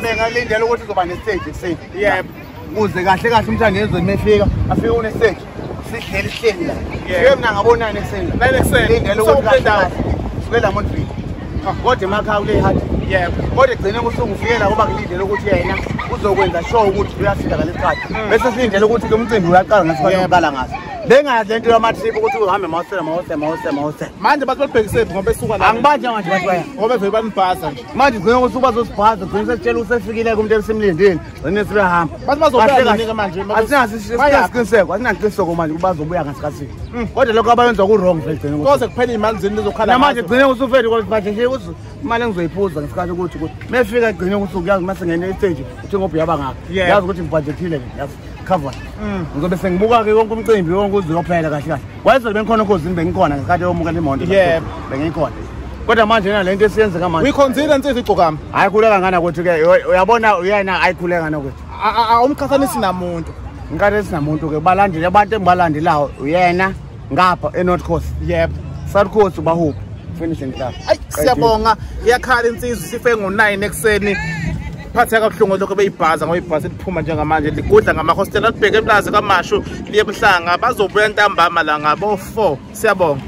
Mina bengalindele ukuthi uzoba ne-stage ekuseni. Yebo. Kuze kahle kahle umthandezwe mefika afike une stage. Sihleli sihleli la. Yebo mina ngabona 9 ekuseni. 9 ekuseni. Lindele ukuthi kahle. Sukela Montville. Kodwa emakhaya kule hard. Yebo. Kodwa egcine kusungufikela ngoba ngilindele ukuthi yena uzokwenza sure ukuthi uyafika ngalesikhathi. Bese silindele ukuthi lo mcimbi uyaqala ngesikhathi oqala ngaso. Bengazi lento yama-trip ukuthi uhambe emahostela amahostela amahostela amahostela. Manje bathi balibhekisephi ngoba besuka la. Angibanje manje bathi baya. Ngoba vele banibhaza nje. Manje gcina ukuthi bazosibhaza gcina sesitshela usefikile kumuntu esimlindile. Gcina sebehamba. Bathi bazobuya nini manje? Asinaso isiqiniseko, asinasiqiniseko manje ukuthi bazobuya ngasikhathi. Kodwa lokho abayenza ku-wrong vele gcina ukuthi. Koze kuphela imali zenu lizokhala. Namanje gcina ukuthi ufeli kodwa manje nje ukuthi imali engizoyiphuza ngesikhathi ukuthi mefika gcina ukuthi uyazi mase ngene e-stage uthi ngoba uyaba ngapha. Yazi ukuthi ngibudgetile ke yazi. Cover. Ngizobe sengibuka ke yonke umcimbi wonke uze uyophela kahle kahle. Wayezobe bengikhona okhozini bengikhona ngesikhathi yomukela imoto. Yebo. Bengikhona. Kodwa manje na lento esiyenzeka manje. Uyikhonzile insizwa igcokama. Hayi khuleka ngana kwethu ke uyabona uyena ayikhuleka ngana kwethu. Awumqhathanisi namuntu. Ngiqhathanisi namuntu ke balandele abantu engibalandelayo uyena ngapha eNorth Coast. Yebo. South Coast ubahuphi. Finish and clap. Ayi siyabonga iyakhala insizwa sife ngo9 ekuseni. Phatheka kabuhlungu lokho beyibhaza ngoba ibhasi liphuma njengamanje ligudla ngamahostela libheke eplaza kaMashu liye eMhlanga bazobuya ntambama la ngabo 4. Siyabonga.